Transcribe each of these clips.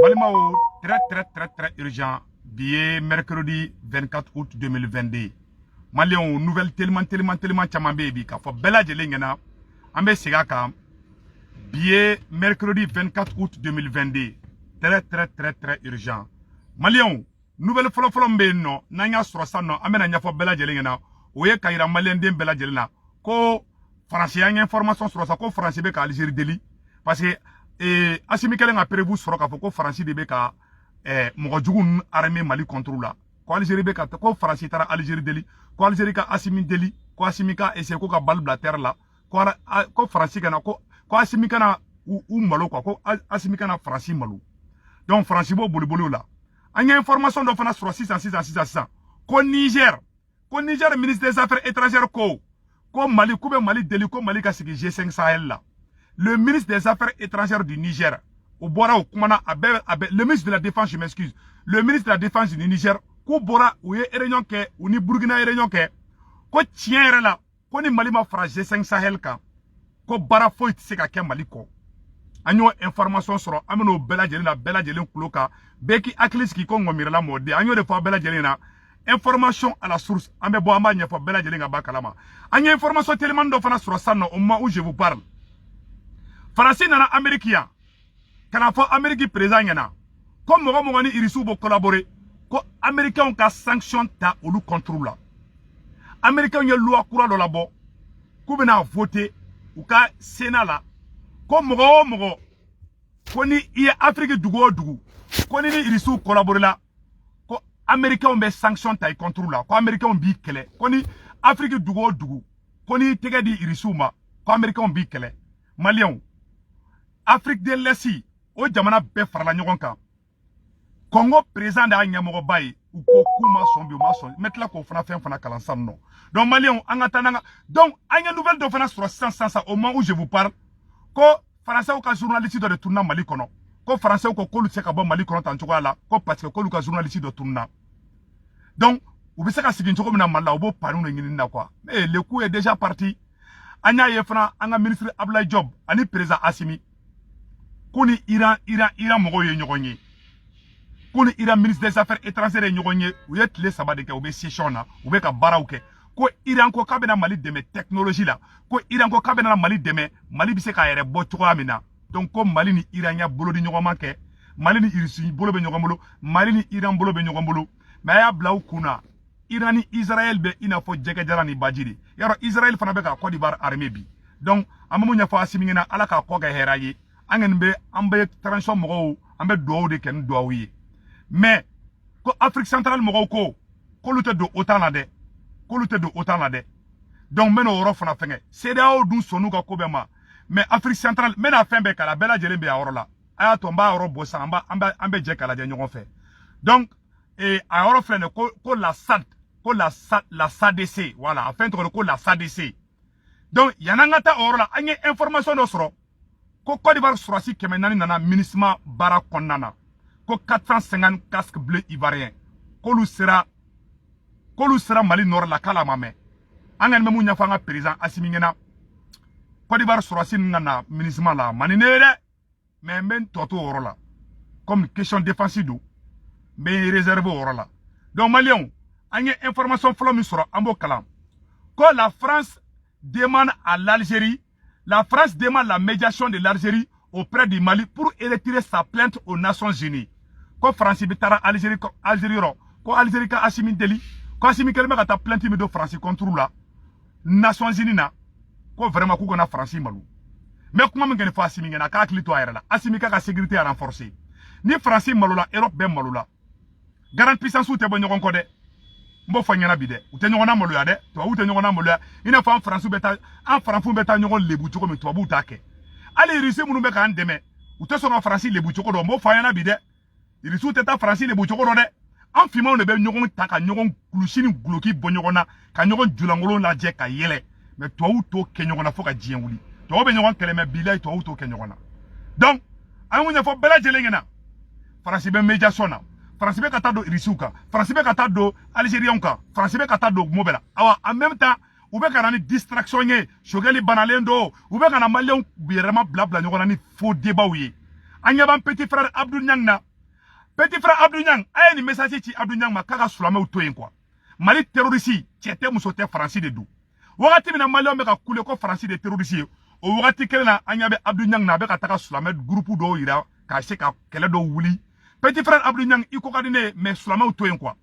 Balimaw, très très très très urgent. Bi ye mercredi 24 août 2022. Maliyɛnw, nouvelle teliman teliman teliman caman bɛ yen bi k'a fɔ bɛɛ lajɛlen ɲɛna. An bɛ segin a kan, bi ye mercredi 24 août 2022, très très très très urgent. Maliyɛnw, nouvelle fɔlɔfɔlɔ min bɛ yen nɔ, n'an y'a sɔrɔ sisan nɔ, an bɛna ɲɛfɔ bɛɛ lajɛlen ɲɛna, o ye ka yira maliyɛnden bɛɛ lajɛlen na ko Faransi, y'an ye information sɔrɔ sa ko Faransi bɛ ka Alizeri deli, parce que Asimi kɛlen ka preuve sɔrɔ k'a fɔ ko Faransi de bɛ ka mɔgɔ jugu ninnu armé Mali contre la, ko Alizeri bɛ ka, ko Faransi taara Alizeri deli ko Alizeri ka Asimi deli, ko Asimi ka essayer ko ka balle bila terre la, ko Faransi kana, ko Asimi kana u malo quoi, ko Asimi kana Faransi malo. Donc Faransi b'o boliboliw la. An ye information dɔ fana sɔrɔ sisan sisan sisan sisan ko Niger ministre des Affaires étrangères ko Mali, k'u bɛ Mali deli ko Mali ka sigi G5 Sahel la. Le ministre des Affaires étrangères du Niger, o bɔra, o kumana a bɛɛ a bɛɛ. Le ministre de la Défense, je m'excuse, le ministre de la Défense du Niger, k'u bɔra, u ye réunion kɛ, u ni Burkina ye réunion kɛ, ko tiɲɛ yɛrɛ la, ko ni Mali ma fara G5 Sahel kan, ko baara foyi tɛ se ka kɛ Mali kɔ. An y'o information sɔrɔ, an bɛn'o bɛɛ lajɛlen na, bɛɛ lajɛlen kulo kan, bɛɛ k'i hakili sigi ko ŋɔmirala mɔden. An y'o de fɔ bɛɛ lajɛlen na, information à la source, an bɛ bɔ, an b'a ɲɛfɔ bɛɛ lajɛlen ka ba kalama. An ye information telimani dɔ fana sɔrɔ sisan nɔ, au moment où je vous parle, Faransi nana Amérique yan ka na fɔ Amérique président ɲɛna ko mɔgɔ mɔgɔ ni Irisiw bɛ collaborer, ko Américains ka sanction ta olu contre la. Américains ye loi kura dɔ labɔ k'u bɛna voter u ka Sénat la, ko mɔgɔ o mɔgɔ, ko ni i ye Afiriki dugu o dugu, ko ni Irisiw collaborer la, ko Américains bɛ sanction ta i contre la, ko Américains b'i kɛlɛ, ko ni Afiriki dugu o dugu, ko n'i tɛgɛ di Irisiw ma, ko Américains b'i kɛlɛ. Maliyɛnw, Afrique de l'Est, o jamana bɛɛ farala ɲɔgɔn kan. Congo président de y'a ɲɛmɔgɔba ye. U ko k'u ma sɔn bi, u ma sɔn. N bɛ tila k'o fana fɛn fana kalan sisan nɔ. Donc maliyɛnw, an ka taa n'an ka. Donc an ye nouvelle dɔ fana sɔrɔ sisan sisan sisan, au moment où je vous parle, ko Faransɛw ka journaliste dɔ de tununa Mali kɔnɔ, ko Faransɛw ko k'olu tɛ se ka bɔ Mali kɔnɔ tan cogoya la, ko parce que k'olu ka journaliste dɔ tununa. Donc u bɛ se ka segin cogo min na Mali la, u b'o pariw de ɲini na quoi. Mais le coup est déjà parti. An y'a ye fana, an ka ministre Abdoulaye Diop ani président Assimi, ko ni Iran mɔgɔw ye ɲɔgɔn ye, ko ni Iran ministre des Affaires étrangères ye ɲɔgɔn ye. U ye tile 3 de kɛ, u bɛ session na, u bɛ ka baaraw kɛ, ko Iran ko k'a bɛna Mali dɛmɛ technologie la, ko Iran ko k'a bɛna Mali dɛmɛ, Mali bɛ se k'a yɛrɛ bɔ cogoya min na. Donc ko Mali ni Iran ya bolo di ɲɔgɔn ma kɛ, Mali ni Irisi bolo bɛ ɲɔgɔn bolo, Mali ni Iran bolo bɛ ɲɔgɔn bolo. Mais a y'a bila u kun na, Iran ni Israël bɛ i n'a fɔ jɛgɛjala ni baji de yarɔ. Israël fana bɛ ka Côte d'Ivoire armée bi. Donc an bɛ mun ɲɛfɔ Asimi ɲɛna? Ala k'a kɔ kɛ hɛrɛ ye. An kɔni bɛ, an bɛ transition mɔgɔw, an bɛ dugawu de kɛ ni dugawu ye. Mais ko Afrique centrale mɔgɔw ko k'olu tɛ don OTAN na dɛ, k'olu tɛ don OTAN na dɛ. Donc n bɛ n'o yɔrɔ fana fɛngɛ. CEDEAO dun sɔnn'u ka ko bɛɛ ma, mais Afrique centrale, n bɛna fɛn bɛɛ kala, bɛɛ lajɛlen bɛ a yɔrɔ la. A y'a to n b'a yɔrɔ bɔ sisan, an b'a an bɛ an bɛ jɛ k'a lajɛ ɲɔgɔn fɛ. Donc a yɔrɔ filɛ nin ye, ko la SAD, ko la SADC, voilà, a fɛn tɔgɔ de ko la SADC. Donc yan'an ka taa o yɔrɔ la, an ye information dɔ sɔrɔ ko Côte d'Ivoire sɔrɔdasi 400 nana MINUSMA baara kɔnɔna na, ko 450 casques bleus ivoiriens, k'olu sera Mali nord la, k'ala ma mɛn. An kɔni bɛ mun ɲɛfɔ an ka président Asimi ɲɛna? Côte d'Ivoire sɔrɔdasi ninnu ka na MINUSMA la, a man di ne ye dɛ, mais n bɛ n tɔ to o yɔrɔ la, comme question défense don, n bɛ n réserver o yɔrɔ la. Donc maliyɛnw, an ye information fɔlɔ min sɔrɔ, an b'o kalan, ko la France demande à l'Algérie, la France demande la médiation de l'Algérie auprès du Mali pour retirer sa plainte aux Nations Unies. Ko Faransi bɛ taara Algérie, Algérie yɔrɔ, ko Algérie ka Asimi deli, ko Asimi kɛlen bɛ ka taa plainte min don Faransi contre la Nations Unies na, ko vraiment k'u kana Faransi malo. N bɛ kuma min kɛ nin fɔ Asimi ɲɛna, a k'a hakili to a yɛrɛ la. Asimi k'a ka sécurité renforcer. Ni Faransi malola, Europe bɛɛ malola. Grande puissance tɛ bɔ ɲɔgɔn kɔ dɛ, n b'o fɔ ɲɛna bi dɛ. U tɛ ɲɔgɔn na maloya dɛ, tubabuw tɛ ɲɔgɔn na maloya. I n'a fɔ an Faransiw bɛ taa, an farafinw bɛ taa ɲɔgɔn lebu cogo min, tubabuw t'a kɛ. Hali Irisi minnu bɛ k'an dɛmɛ, u tɛ sɔn ka Faransi lebu cogo dɔn. N b'o fɔ an ɲɛna bi dɛ, Irisiw tɛ taa Faransi lebu cogo dɔn dɛ. An finmanw de bɛ ɲɔgɔn ta ka ɲɔgɔn kulusi ni guloki bɔ ɲɔgɔn na, ka ɲɔgɔn julankolon lajɛ ka yɛlɛ, mais tubabuw t'o kɛ ɲɔgɔn na fo ka diɲɛ wuli. Tubabuw bɛ ɲɔgɔn kɛlɛ, mais bilayi, tubabuw t'o kɛ ɲɔgɔn na. Donc an y'o ɲɛfɔ bɛɛ lajɛlen ɲɛna, Faransi bɛ médiation na, Faransi bɛ ka taa don Irisiw kan, Faransi bɛ ka taa don Algériens kan, Faransi bɛ ka taa don mo bɛɛ la. Awa, en même temps, u bɛ ka na ni distraction ye. Choguel banalen don, u bɛ ka na maliyɛnw yɛrɛma bila bila ɲɔgɔn na ni faux débat ye. An ɲɛ b'an petit frère Abdou Niang na. Petit frère Abdou Niang, a ye nin message ci Abdou Niang ma k'a ka silamɛw to yen quoi. Mali terroriste, cɛ tɛ, muso tɛ, Faransi de don. Wagati min na Maliyɛnw bɛ ka kule ko Faransi de terroriste ye, o wagati kelen na an ɲɛ bɛ Abdou Niang na, a bɛ ka taga silamɛ groupe dɔw yira k'a se ka kɛlɛ dɔw wuli. Petit frère Abdou Niang, i ko ka di ne ye, mais silamɛw to yen quoi,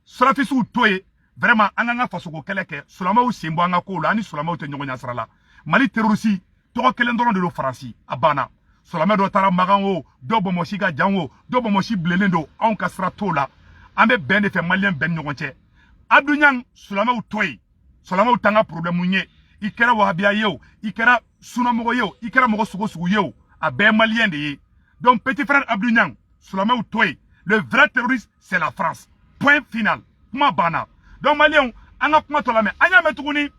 salafisiw to yen. Vraiment, an k'an ka fasoko kɛlɛ kɛ, silamɛw sen bɔ an ka kow la. An ni silamɛw tɛ ɲɔgɔn ɲɛ sira la. Mali terroriste tɔgɔ kelen dɔrɔn de don, Faransi. A banna. Silamɛ dɔ taara Magan o, dɔ bɔnmɔsi ka jan o, dɔ bɔnmɔsi bilennen don, anw ka sira t'o la. An bɛ bɛn de fɛ, Maliyɛn bɛɛ ni ɲɔgɔn cɛ. Abdou Niang, silamɛw to yen, silamɛw t'an ka problème ye. I kɛra wahabiya ye o, i kɛra sunamɔgɔ ye o, i kɛra mɔgɔ sugu sugu ye o, a bɛɛ ye Maliyɛn de ye. Donc petit frère Abdou Niang, silamɛw to yen. Le vrai terroriste, c'est la France, point final, kuma banna. Donc Maliyɛnw, an ka kuma tɔ lamɛn. An y'a mɛn tuguni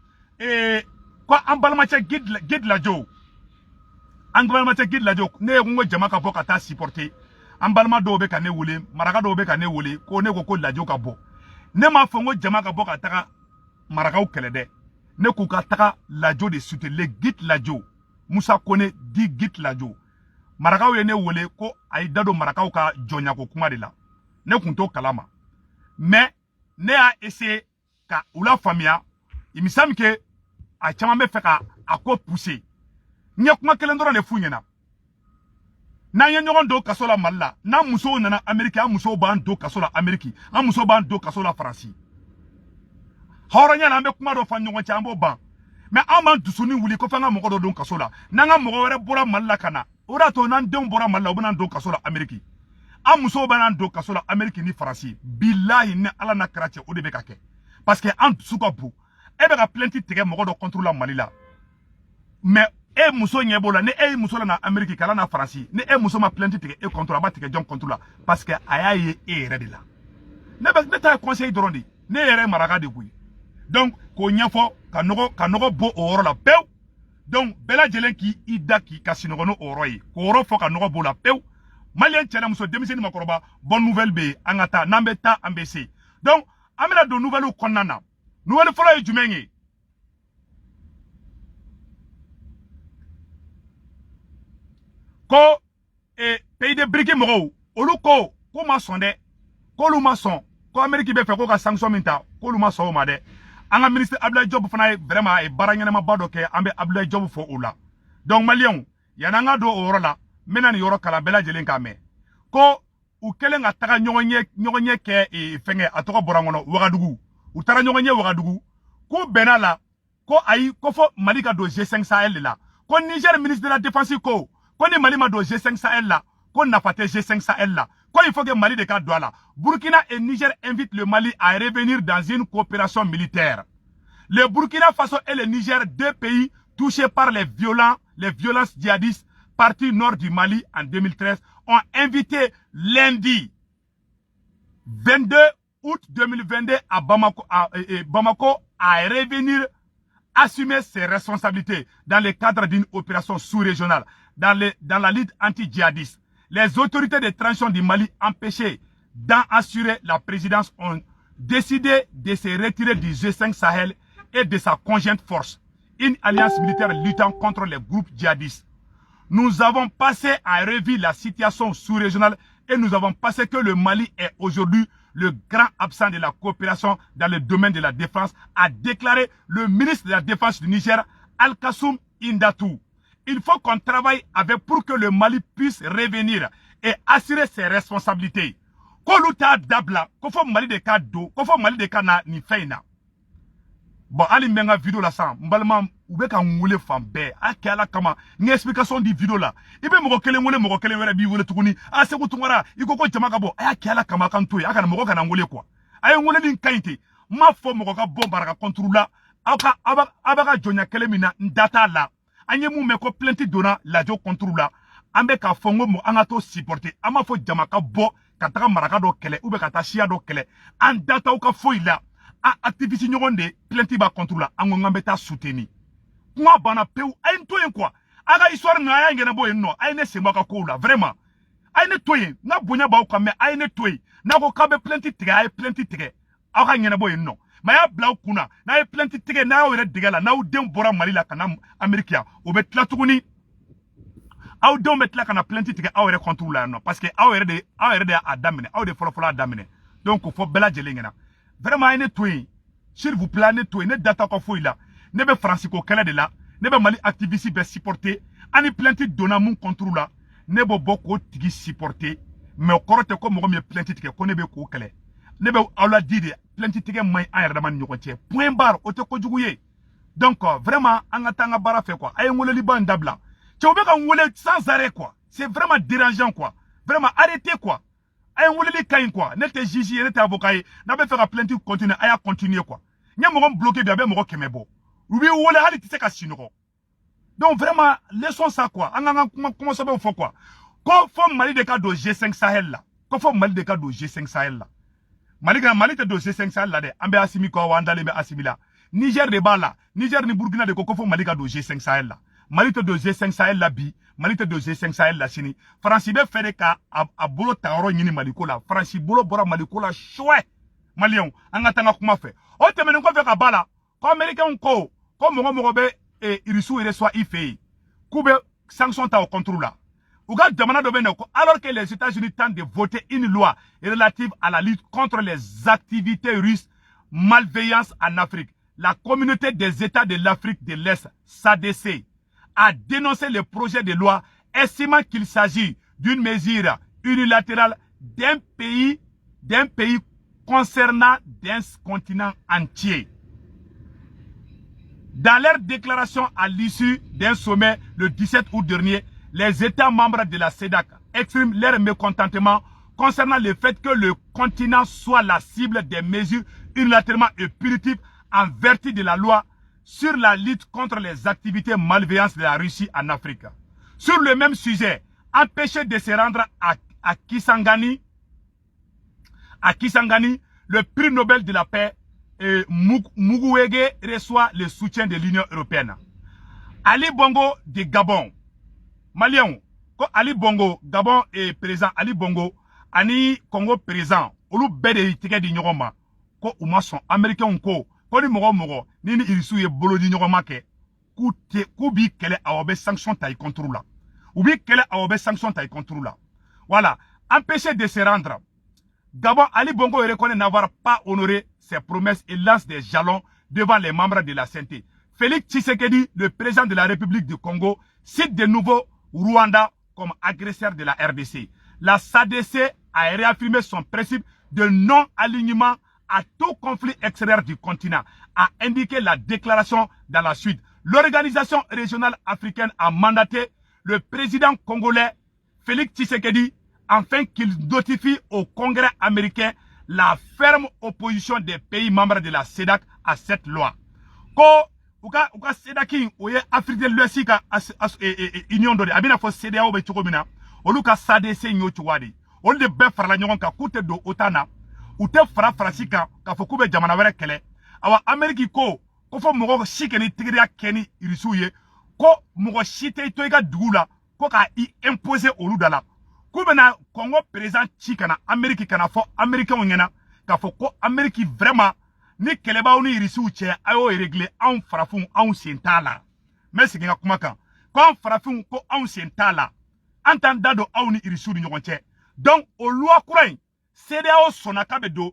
ko an balimacɛ Guide Lajo, an balimacɛ Guide Lajo, ne ye ko jama ka bɔ ka taa supporter. An balima dɔw bɛ ka ne wele, maraka dɔw bɛ ka ne wele ko ne ko ko Lajo ka bɔ. Ne m'a fɔ n ko jama ka bɔ ka taga marakaw kɛlɛ dɛ. Ne k'u ka taga Lajo de soutenir, le Guide Lajo, Musa Kone di Guide Lajo. Marakaw ye ne wele ko a y'i da don marakaw ka jɔnyako kuma de la. Ne kun t'o kalama, mais ne y'a essayer ka u la faamuya. Il me semble que a caman bɛ fɛ ka a ko pousser. N ye kuma kelen dɔrɔn de f'u ɲɛna: n'an ye ɲɔgɔn don kaso la Mali la, n'an musow nana Amérique, an musow b'an don kaso la Amérique, an musow b'an don kaso la Faransi. Hɔrɔnya la, an bɛ kuma dɔ fɔ ɲɔgɔn cɛ, an b'o ban. Mais an b'an dusuni wuli ko f'an ka mɔgɔ dɔ don kaso la. N'an ka mɔgɔ wɛrɛ bɔra Mali la ka na, o de y'a to n'an denw bɔra Mali la, u bɛna don kaso la Amérique, an musow bɛna don kaso la Amérique ni Faransi. Bilahi, ni Ala n'a kɛra cɛ, o de bɛ ka kɛ, parce que an dusu ka bon. E bɛ ka plainte tigɛ mɔgɔ dɔ contre la Mali la, mais e muso ɲɛ b'o la. Ni e ye muso la na Amérique kala na Faransi, ni e muso ma plainte tigɛ e contre, a b'a tigɛ jɔn contre la? Parce que a y'a ye e yɛrɛ de la. Ne bɛ ne ta ye conseil dɔrɔn de, ne yɛrɛ ye maraka de koyi. Donc k'o ɲɛfɔ ka nɔgɔ bɔ o yɔrɔ la pewu. Donc bɛɛ lajɛlen k'i i da k'i ka sinɔgɔ n'o yɔrɔ ye, k'o yɔrɔ fɔ ka nɔgɔ b'o la pewu. Maliyɛn cɛ ni muso, denmisɛnnin, makɔrɔba, bonne nouvelle bɛ yen. An ka taa, n'an bɛ taa, an bɛ se. Donc an bɛna don nouvelle kɔnɔna na. Nouvelle fɔlɔ ye jumɛn ye? Ko pays de BRICS mɔgɔw, olu ko k'u ma sɔn dɛ, k'olu ma sɔn ko Amérique bɛ fɛ ko ka sanction min ta, k'olu ma sɔn o ma dɛ. An ka ministre Abdoulaye Diop fana ye vraiment a ye baara ɲɛnamaba dɔ kɛ, an bɛ Abdoulaye Diop fɔ o la. Donc Maliyɛnw, yan'an ka don o yɔrɔ la, n bɛna nin yɔrɔ kalan bɛɛ lajɛlen k'a mɛn ko u kɛlen ka taga ɲɔgɔn ye kɛ fɛnkɛ, a tɔgɔ bɔra n kɔnɔ, Wagadugu. U taara ɲɔgɔn ye Wagadugu, k'u bɛnna la ko ayi, ko fɔ Mali ka don G5 Sahel de la. Ko Niger ministre de la défense ko ni Mali ma don G5 Sahel la, ko nafa tɛ G5 Sahel la, ko il faut que Mali de ka don a la. Burkina et Niger invitent le Mali à revenir dans une coopération militaire. Le Burkina Faso et le Niger, deux pays touchés par les violences djihadistes partie nord du Mali en 2013, ont invité lundi 22 août 2022 à Bamako à revenir assumer ses responsabilités dans le cadre d'une opération sous-régionale dans la lutte anti-djihadiste. Les autorités de transition du Mali, empêchées d'en assurer la présidence, ont décidé de se retirer du G5 Sahel et de sa conjointe force, une alliance militaire luttant contre les groupes djihadistes. Nous avons passé à revue la situation sous-régionale et nous avons passé que le Mali est aujourd'hui le grand absent de la coopération dans le domaine de la défense, a déclaré le ministre de la Défense du Niger, Al-Kassoum Indatou. Il faut qu'on travaille avec pour que le Mali puisse revenir et assurer ses responsabilités. K'olu t'a dabila, ko fɔ Mali de ka don, ko fɔ Mali de ka na nin fɛn in na. Bon, hali n bɛ n ka vidéo la sisan, n balima, u bɛ ka n wele fan bɛɛ. A kɛ Ala kama, n ye explication di vidéo la. I bɛ mɔgɔ kelen wele, mɔgɔ kelen wɛrɛ b'i wele tuguni: a Segu Tunkara, i ko ko jama ka bɔ. A y'a kɛ Ala kama, a ka n to yen, a kana mɔgɔ kana n wele quoi. A ye n weleli in ka ɲi ten. N m'a fɔ mɔgɔ ka bɔ baraka contre la. Aw ka aw b'a ka jɔnya kelen min na, n da t'a la. An ye mun mɛn? Ko plainte donna Lajo contre la. An bɛ k'a fɔ n ko an ka to supporter. An b'a fɔ jama ka bɔ ka taga maraka dɔ kɛlɛ ou bien ka taa siya dɔ kɛlɛ, an da t'aw ka foyi la. An activiste ɲɔgɔn de plainte b'a contre la, an ko k'an bɛ taa soutenir. Kuma banna pewu. A ye n to yen quoi. A ka histoire ninnu, a y'a ɲɛnabɔ yen nɔ. A ye ne sen bɔ a ka kow la vraiment. A ye ne to yen, n ka bonya b'aw kan, mais a ye ne to yen. N'a ko k'aw bɛ plainte tigɛ, a ye plainte tigɛ, aw ka ɲɛnabɔ yen nɔ. Mais a y'a bila aw kun na, n'a ye plainte tigɛ, n'a y'aw yɛrɛ dege la, n'aw den bɔra Mali la ka na Amérique yan, o bɛ tila tuguni. Aw denw bɛ tila ka na plainte tigɛ aw yɛrɛ contre la yan nɔ, parce que aw yɛrɛ de y'a daminɛ, aw de fɔlɔ fɔlɔ y'a daminɛ. Donc k'o fɔ bɛɛ lajɛlen ɲɛna, vraiment, a ye ne to yen, s'il vous plaît, ne to yen. Ne da t'aw ka foyi la. Ne bɛ Faransi ko kɛlɛ de la. Ne bɛ Mali activiste bɛɛ supporter. Ani plainte donna mun contre la, ne b'o bɔ k'o tigi supporter, mais o kɔrɔ tɛ ko mɔgɔ min ye plainte tigɛ, ko ne bɛ k'o kɛlɛ. Ne bɛ aw la di de, plainte tigɛ man ɲi an yɛrɛ dama ni ɲɔgɔn cɛ, point barre. O tɛ kojugu ye. Donc vraiment, an ka taa an ka baara fɛ, quoi. A ye n weleliba in dabila. Cɛw bɛ ka n wele sans arrêt, quoi. C'est vraiment dérangeant, quoi. Vraiment, arrêtez, quoi. A ye n weleli ka ɲi, quoi. Ne tɛ juge ye, ne tɛ avocat ye. N'a bɛ fɛ ka plainte continuer, a y'a continuer, quoi. N ye mɔgɔ min bloqué bi, a bɛ mɔgɔ 100 bɔ. U b'i wele, hali tɛ se ka sunɔgɔ. Donc vraiment, laissons ça, quoi. An k'an ka kuma kuma sɛbɛnw fɔ, quoi. Ko fo Mali de ka don G5 Sahel la, ko fo Mali de ka don G5 Sahel la. Mali ka Mali tɛ don G5 Sahel la dɛ. An bɛ Asimi kɔ wa, an dalen bɛ Asimi la. Niger de b'a la. Niger ni Burkina de ko ko fo Mali ka don G5 Sahel la. Mali tɛ don G5 Sahel la bi, Mali tɛ don G5 Sahel la sini. Faransi bɛ fɛ de ka a bolo ta yɔrɔ ɲini Mali ko la. Faransi bolo bɔra Mali ko la suwɛ. Maliyɛnw, an ka taa an ka kuma fɛ. O tɛmɛnen kɔfɛ ka ba la, ko Américains ko ko mɔgɔ mɔgɔ bɛ Irisiw reçoit i fɛ yen, k'u bɛ sanction ta o contre la. U ka jamana dɔ bɛ yen ko, alors que les États-Unis tentent de voter une loi relative à la lutte contre les activités russes malveillantes en Afrique, la Communauté des États de l'Afrique de l'Est, SADC, a dénoncé le projet de loi, estimant qu'il s'agit d'une mesure unilatérale d'un pays concernant d'un continent entier. Dans leur déclaration à l'issue d'un sommet le 17 août dernier, les États membres de la SADC expriment leur mécontentement concernant le fait que le continent soit la cible des mesures unilatéralement et punitives en vertu de la loi sur la lutte contre les activités malveillantes de la Russie en Afrique. Sur le même sujet, empêcher de se rendre à Kisangani, le prix Nobel de la paix, et Mukwege reçoit le soutien de l'Union européenne. Ali Bongo de Gabon, Malien, ko Ali Bongo, Gabon et président Ali Bongo, ani Congo président, olu bɛɛ de y'i tɛgɛ di ɲɔgɔn ma ko u ma sɔn. Américains ko ko ni mɔgɔ o mɔgɔ ni Irisiw ye bolo di ɲɔgɔn ma kɛ, k'u tɛ, k'u b'i kɛlɛ, awɔ, bɛ sanction ta i contre la. U b'i kɛlɛ, awɔ, bɛ sanction ta i contre la. Voilà, empêcher de se rendre. Gabon, Ali Bongo reconnaît n'avoir pas honoré ses promesses et lance des jalons devant les membres de la CNT. Félix Tshisekedi, le président de la République du Congo, cite de nouveau Rwanda comme agresseur de la RDC. La SADC a réaffirmé son principe de non-alignement à tout conflit extérieur du continent, a indiqué la déclaration dans la suite. L'organisation régionale africaine a mandaté le président congolais Félix Tshisekedi afin qu'il notifie au Congrès américain la ferme opposition des pays membres de la SADC à cette loi. Ko u ka SADC, o ye Afrique de l'Ouest ka union dɔ de, a bɛna fɔ CEDEAO bɛ cogo min na, olu ka SADC y'o cogoya de. Olu de bɛɛ farala ɲɔgɔn kan k'u tɛ don OTAN na, u tɛ fara Faransi kan k'a fɔ k'u bɛ jamana wɛrɛ kɛlɛ. Awa, Amérique ko ko fɔ mɔgɔ si kɛ ni tigiriya kɛ ni Irisiw ye, ko mɔgɔ si tɛ to i ka dugu la ko k'a i imposer olu da la. K'u bɛna Congo président ci ka na Amérique, ka na fɔ Américains ɲɛna k'a fɔ ko Amérique, vraiment, ni kɛlɛbaw ni Irisiw cɛ, a y'o régler. Anw farafinw, anw sen t'a la. N bɛ segin ka kuma kan ko anw farafinw, ko anw sen t'a la, an t'an da don aw ni Irisiw ni ɲɔgɔn cɛ. Donc o loi kura in, CEDEAO sɔnna k'a bɛ don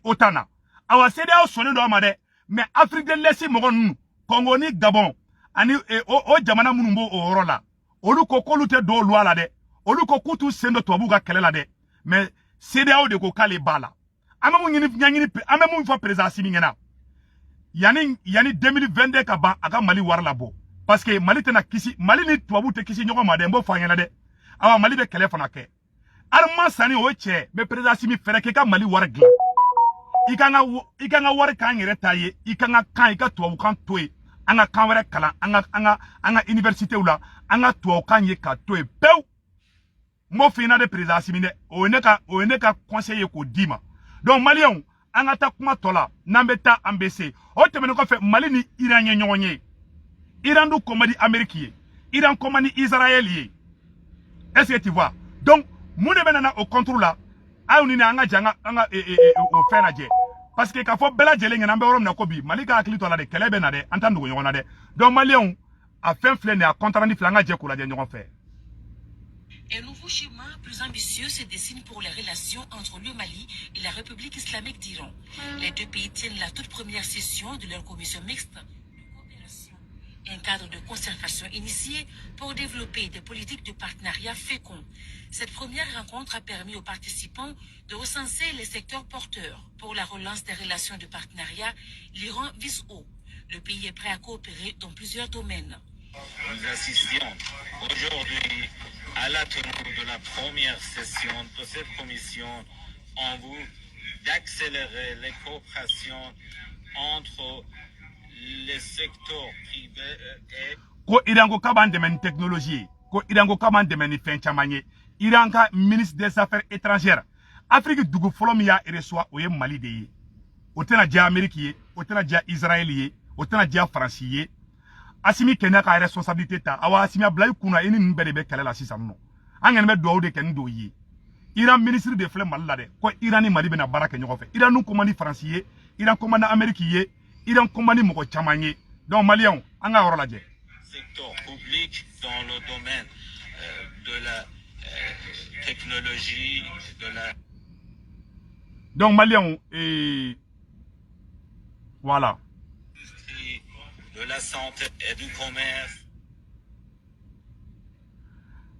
OTAN na. Awa, CEDEAO sɔnnen don a ma dɛ, mais Afrique de l'Est mɔgɔ ninnu, Congo ni Gabon ani o jamana minnu b'o o yɔrɔ la, olu ko k'olu tɛ don o loi la dɛ. Olu ko k'u t'u sen don tubabuw ka kɛlɛ la dɛ, mais CEDEAO de ko k'ale b'a la. An bɛ mun ɲini, ɲɛɲini, an bɛ mun fɔ président Assimi ɲɛna? Yanni 2022 ka ban, a ka Mali wari labɔ, parce que Mali tɛna kisi, Mali ni tubabuw tɛ kisi ɲɔgɔn ma dɛ. N b'o fɔ an ɲɛna dɛ. Awa, Mali bɛ kɛlɛ fana kɛ, armement sanni, o ye cɛ. Mais président Assimi, fɛɛrɛ kɛ i ka Mali wari dilan, i ka n ka wari k'an yɛrɛ ta ye, i ka n ka kan, i ka tubabukan to yen, an ka kan wɛrɛ kalan an ka universitéw la, an ka tubabukan ye ka to yen pewu. N b'o f'i ɲɛna de, président Assimi dɛ, o ye ne ka conseil ye k'o d'i ma. Donc Maliyɛnw, an ka taa kuma tɔ la. N'an bɛ taa, an bɛ se. O tɛmɛnen kɔfɛ, Mali ni Iran ye ɲɔgɔn ye. Iran dun ko man di Amérique ye, Iran ko man di Israël ye. Est ce que tu vois? Donc mun de bɛ nana o contre la? Aw ni ne, an ka jɛ, an ka o fɛn lajɛ, parce que k'a fɔ bɛɛ lajɛlen ɲɛna, an bɛ yɔrɔ min na ko bi, Mali ka hakili to a la de. Kɛlɛ bɛ na dɛ, an t'an dogo ɲɔgɔn na dɛ. Donc Maliyɛnw, a fɛn filɛ nin ye, a compte rendu filɛ, an ka jɛ k'o lajɛ ɲɔgɔn fɛ. Un nouveau schéma plus ambitieux se dessine pour les relations entre le Mali et la République islamique d'Iran. Les deux pays tiennent la toute première session de leur commission mixte de coopération. Un cadre de concertation initié pour développer des politiques de partenariat féconds. Cette première rencontre a permis aux participants de recenser les secteurs porteurs pour la relance des relations de partenariat. L'Iran vise haut. Le pays est prêt à coopérer dans plusieurs domaines. Nous assistions aujourd'hui à la tenue de la première session de cette commission en vue d'accélérer les coopérations entre les secteurs privés et Ko Iran ko k'a b'an dɛmɛ ni technologie ye, ko Iran ko k'a b'an dɛmɛ ni fɛn caman ye. Iran ka ministre des Affaires étrangères, Afrique dugu fɔlɔ min y'a reçoit, o ye Mali de ye. O tɛna diya Amérique ye, o tɛna diya Israël ye, o tɛna diya Faransi ye. Asimi kɛnɛ ka responsabilité ta. Awa, Asimi, a bila i kunna, i ni ninnu bɛɛ de bɛ kɛlɛ la sisan nɔ. An kɔni bɛ dugawu de kɛ ni dɔw ye. Iran ministre de filɛ Mali la dɛ, ko Iran ni Mali bɛna baara kɛ ɲɔgɔn fɛ. Iran nu ko man di Faransi ye, Iran ko man di Amérique ye, Iran ko man di mɔgɔ caman ye. Donc Maliyɛnw, an ka yɔrɔ lajɛ. Secteur public dans le domaine de la technologie, de la Donc Maliyɛnw, voilà. Industrie, de la santé et du commerce.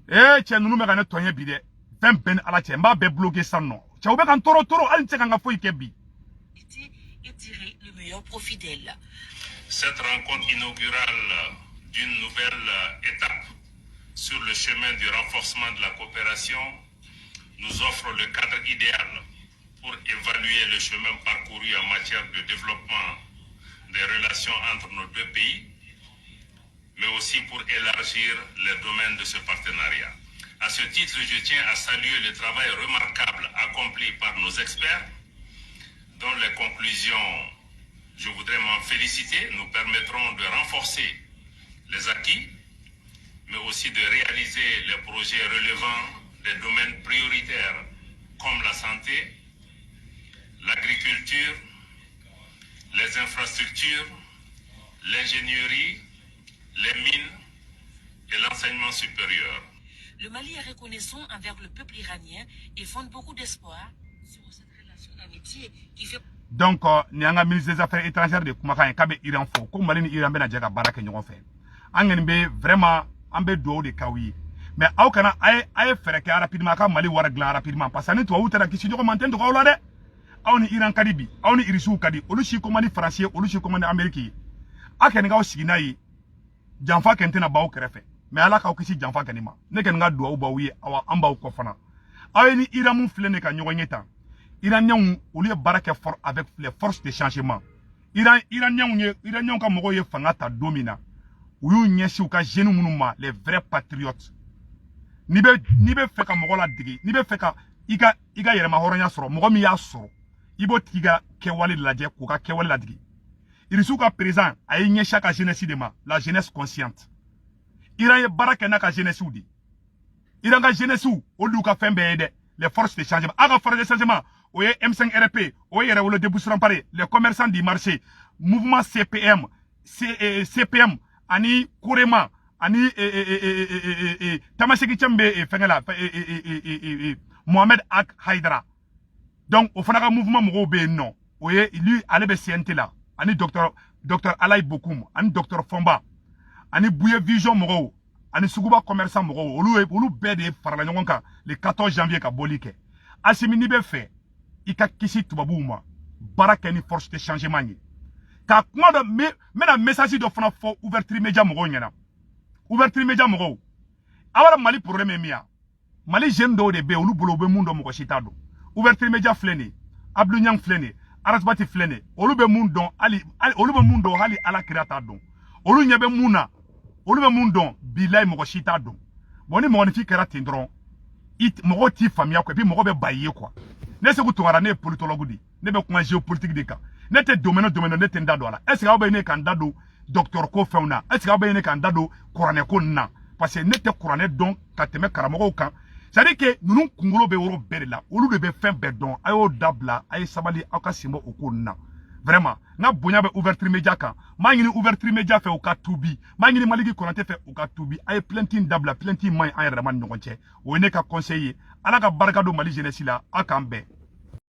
Ee cɛ, ninnu bɛ ka ne tɔɲɛ bi dɛ. Fɛn bɛɛ ni Ala cɛ, n b'a bɛɛ bloqué sisan nɔ. Cɛw bɛ ka n tɔɔrɔ tɔɔrɔ, hali n tɛ se ka n ka foyi kɛ bi. Et tirer le meilleur profit d'elle. Cette rencontre inaugurale d'une nouvelle étape sur le chemin du renforcement de la coopération nous offre le cadre idéal pour évaluer le chemin parcouru en matière de développement des relations entre nos deux pays, mais aussi pour élargir les domaines de ce partenariat. À ce titre, je tiens à saluer le travail remarquable accompli par nos experts, dont les conclusions, je voudrais m'en féliciter, nous permettront de renforcer les acquis, mais aussi de réaliser les projets relevant des domaines prioritaires comme la santé, l'agriculture, les infrastructures, l'ingénierie, les mines et l'enseignement supérieur. Le Mali est reconnaissant envers le peuple iranien et fonde beaucoup d'espoir sur cette relation d'amitié qui fait Donc nin y'an ka ministre des Affaires étrangères de kumakan ye, k'a bɛ Iran fo, ko Mali ni Iran bɛna jɛ ka baara kɛ ɲɔgɔn fɛ. An kɔni bɛ vraiment, an bɛ dugawu de k'aw ye, mais aw kana, a ye fɛɛrɛ kɛ rapidement a ka Mali wari dilan rapidement, parce que ni tubabuw taara kisi ɲɔgɔn ma, n tɛ dogo aw la dɛ. Aw ni Iran ka di bi, aw ni Irisiw ka di, olu si ko man di Faransi ye, olu si ko man di Amérique ye. A kɔni k'aw sigi n'a ye, janfa kɛ n tɛna b'aw kɛrɛfɛ, mais Ala k'aw kisi janfa kɛni ma. Ne kɔni ka dugawu b'aw ye. Awa, an b'aw kɔ fana. Aw ye ni Iran mun filɛ nin ka ɲɔgɔn ye tan, Iraniens, olu ye baara kɛ fort avec les forces de changement. Iran, Iraniens ye, Iraniens ka mɔgɔw ye fanga ta don min na, u y'u ɲɛsin u ka jeunes minnu ma, les vrais patriotes. N'i bɛ fɛ ka mɔgɔ ladege, n'i bɛ fɛ ka i ka yɛrɛma hɔrɔnya sɔrɔ, mɔgɔ min y'a sɔrɔ, i b'o tigi ka kɛwale lajɛ k'u ka kɛwale ladege. Irisiw ka président, a ye ɲɛsin a ka jeunesse de ma, la jeunesse consciente. Iran ye baara kɛ n'a ka jeunesse de. Iran ka jeunesse, olu y'u ka fɛn bɛɛ ye dɛ. Les forces de changement, a ka force de changement, o ye M5 RP, o ye Yɛrɛwolo Debout sur Paris, les commerçants du marché, mouvement CPM, C, CPM ani Korema ani Tamaseki cɛ min bɛ fɛngɛ la, Mohamed Ag Haidara. Donc o fana ka mouvement mɔgɔw bɛ yen nɔ, o ye lui, ale bɛ CNT la, ani docteur Alayi Bokoum, ani docteur Fɔnba, ani Buye Vision mɔgɔw, ani Suguba commerçant mɔgɔw. Olu ye, olu bɛɛ de farala ɲɔgɔn kan le 14 janvier ka bɔli kɛ. Asimi, n'i bɛ fɛ i ka kisi tubabuw ma, baara kɛ ni force de changement ye. Ka kuma dɔ, n bɛna message dɔ fana fɔ Ouverture Média mɔgɔw ɲɛna. Ouverture Média mɔgɔw, aw b'a dɔn Mali problème ye min ye? Mali jeune dɔw de bɛ yen, olu bolo u bɛ mun dɔn, mɔgɔ si t'a dɔn. Ouverture Média filɛ nin ye, Abdou Niang filɛ nin ye, Arasibati filɛ nin ye, olu bɛ mun dɔn, hali olu bɛ mun dɔn, hali Ala kira t'a dɔn. Olu ɲɛ bɛ mun na, olu bɛ mun dɔn, bilayi, mɔgɔ si t'a dɔn. Bon, ni mɔgɔninfin kɛra ten dɔrɔn, i mɔgɔw t'i faamuya quoi, et puis mɔgɔ bɛ ba i ye quoi. Ne Seku Tunkara, ne ye politologue de ye, ne bɛ kuma géopolitique de kan. Ne tɛ domaine o domaine, ne tɛ n da don a la. Est ce que aw bɛ ne ka n da don docteur ko fɛnw na? Est ce que aw bɛ ne ka n da don kuranɛ ko ninnu na? Parce que ne tɛ kuranɛ dɔn ka tɛmɛ karamɔgɔw kan. C'est à dire que ninnu kunkolo bɛ yɔrɔ bɛɛ de la, olu de bɛ fɛn bɛɛ dɔn. A y'o dabila, a ye sabali, aw ka sen bɔ o ko ninnu na. Vraiment, n ka bonya bɛ Ouverture Média kan. N b'a ɲini Ouverture Média fɛ, u ka tuubi. N b'a ɲini Maliki Konate fɛ, u ka tuubi. A ye plainte in dabila, plainte in man ɲi an yɛrɛ dama ni ɲɔgɔn cɛ. O ye ne ka conseil ye. Ala ka barika don Mali jeunesse la. Aw k'an bɛn.